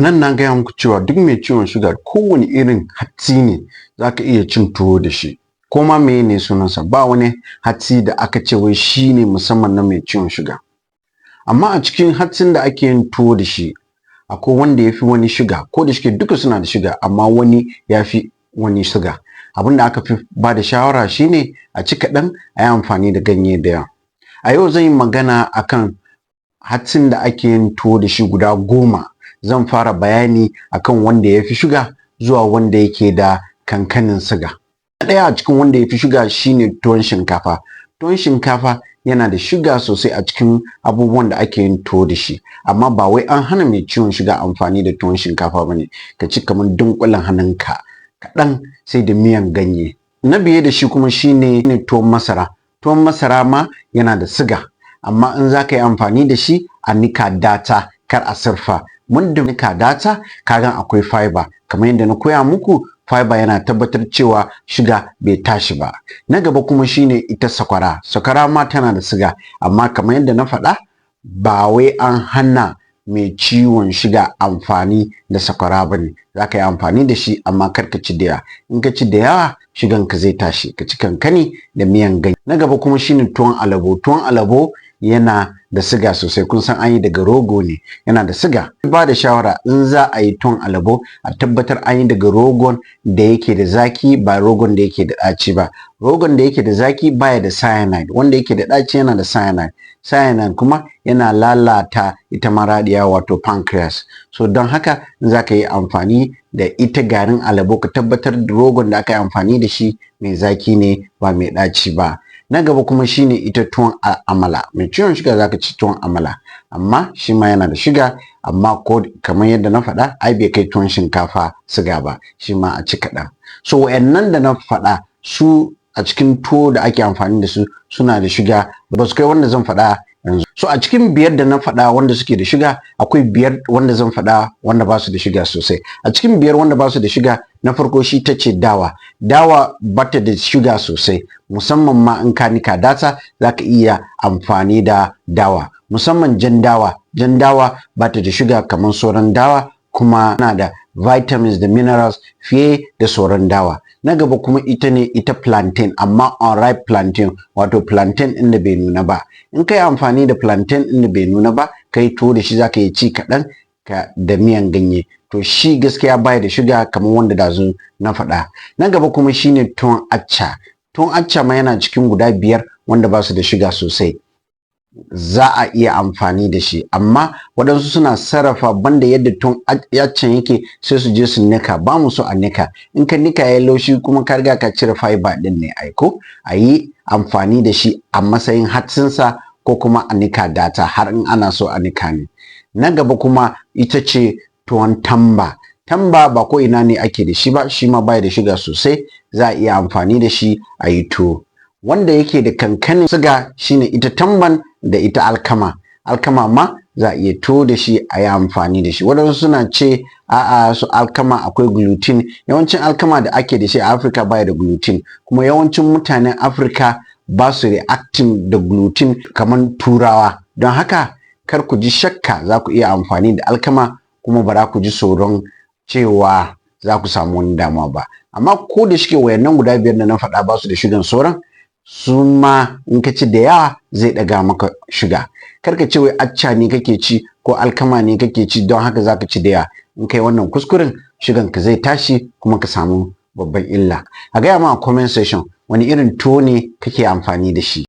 Nan na gaya muku cewa duk mai ciwon shuga, kowane irin hatsi ne za ka iya cin tuwo da shi, ko ma meye ne sunansa. Ba wani hatsi da aka ce wai shi ne musamman na mai ciwon shuga. Amma a cikin hatsin da ake yin tuwo da shi, akwai wanda ya fi wani shuga. Ko da shike duka suna da shuga, amma wani ya fi wani shuga. Abin da aka fi ba da shawara shine a ci kaɗan, a yi amfani da ganye da yawa. A yau zan yi magana akan hatsin da ake yin tuwo da shi guda 10. Zan fara bayani akan wanda ya fi shuga zuwa wanda yake da kankanin siga. Na ɗaya a cikin wanda ya fi shuga shine tuwon shinkafa. Tuwon shinkafa yana da shuga sosai a cikin abubuwan da ake yin tuwo da shi, amma ba wai an hana mai ciwon shuga amfani da tuwon shinkafa ba ne. Ka ci kamar dunƙulen hannunka kaɗan, sai da miyan ganye. Na biye da shi kuma shine tuwon masara. Tuwon masara ma yana da siga, amma in za ka yi amfani da shi, a nika data, kar a surfa. Muddin nika data, ka gan akwai fiber. Kamar yadda na koya muku, fiber yana tabbatar cewa shuga bai tashi ba. Na gaba kuma shine ita sakwara. Sakwara ma tana da siga, amma kamar yadda na faɗa, ba wai an hana mai ciwon shuga amfani da sakwara ba ne. Za ka yi amfani da shi, amma kar ka ci da yawa. In ka ci da yawa, shugan ka zai tashi. Ka ci kankani da miyan ganye. Na gaba kuma shine tuwon alabo. Tuwon alabo yana da siga sosai. Kun san an yi daga rogo ne, yana da siga. Ba da shawara, in za a yi tuwon alabo, a tabbatar an yi daga rogon da yake da zaki, ba rogon da yake da ɗaci ba. Rogon da yake da zaki baya da cyanide, wanda yake da ɗaci yana da cyanide. Cyanide kuma yana lalata ita maraɗiya, wato pancreas. So don haka, in za ka yi amfani da ita garin alabo, ka tabbatar da rogon da aka yi amfani da shi mai zaki ne, ba mai ɗaci ba. Na gaba kuma shine ita tuwon amala. Mai ciwon shuga zaka ci tuwon amala, amma shi ma yana da shuga, amma ko kamar yadda na faɗa, ai bai kai tuwon shinkafa siga ba. Shi ma a ci kaɗan. So wayannan da na faɗa su a cikin tuwo da ake amfani da su suna da shuga, ba su kai wanda zan faɗa yanzu. So a cikin biyar da na faɗa wanda suke da shuga, akwai biyar wanda zan faɗa wanda ba su da shuga sosai. A cikin biyar wanda ba su da shuga, na farko shi ta ce dawa. Dawa bata da shuga sosai, musamman ma in ka nika data. Za ka iya amfani da dawa, musamman jan dawa. Jan dawa bata da shuga kamar sauran dawa, kuma na da vitamins da minerals fiye da sauran dawa. Na gaba kuma ita ne ita plantain, amma unripe plantain, wato plantain ɗin da bai nuna ba. In ka yi amfani da plantain ɗin da bai nuna ba, ka yi tuwo da shi, za ka yi ci kaɗan ka da miyan ganye. To shi gaskiya baya da shuga kamar wanda dazu na faɗa. Na gaba kuma shine tuwon acca. Tuwon acca ma yana cikin guda biyar wanda ba su da shuga sosai. Za a iya amfani da shi, amma waɗansu suna sarrafa banda yadda tuwon accan yake, sai su je su nika. Ba mu so a nika. In ka nika ya laushi kuma, ka riga ka cire fiber ɗin ne. Aiko a yi amfani da shi a matsayin hatsinsa, ko kuma a nika data, har in ana so a nika ne. Na gaba kuma ita ce tuwon tamba. Tamba ba ko ina ne ake da shi ba. Shi ma baya da shuga sosai, za a iya amfani da shi a yi tuwo. Wanda yake da kankanin siga shine ita tamban da ita alkama. Alkama ma za a iya tuwo da shi, a yi amfani da shi. Waɗansu suna ce a'a, su alkama akwai gluten. Yawancin alkama da ake da shi a Afirka baya da gluten, kuma yawancin mutanen Afirka ba su reacting da gluten kamar Turawa. Don haka kar ku ji shakka, za ku iya amfani da alkama, kuma ba za ku ji tsoron cewa za ku samu wani damuwa ba. Amma ko da shike wayannan guda biyar da na faɗa ba su da shugan, sauran su ma in ka ci da yawa zai ɗaga maka shuga. Kar ka ce wai acca ne kake ci ko alkama ne kake ci, don haka zaka ci da yawa. In kai wannan kuskuren, shugan ka zai tashi kuma ka samu babban illa. A gaya ma a comment section, wani irin tuwo ne kake amfani da shi?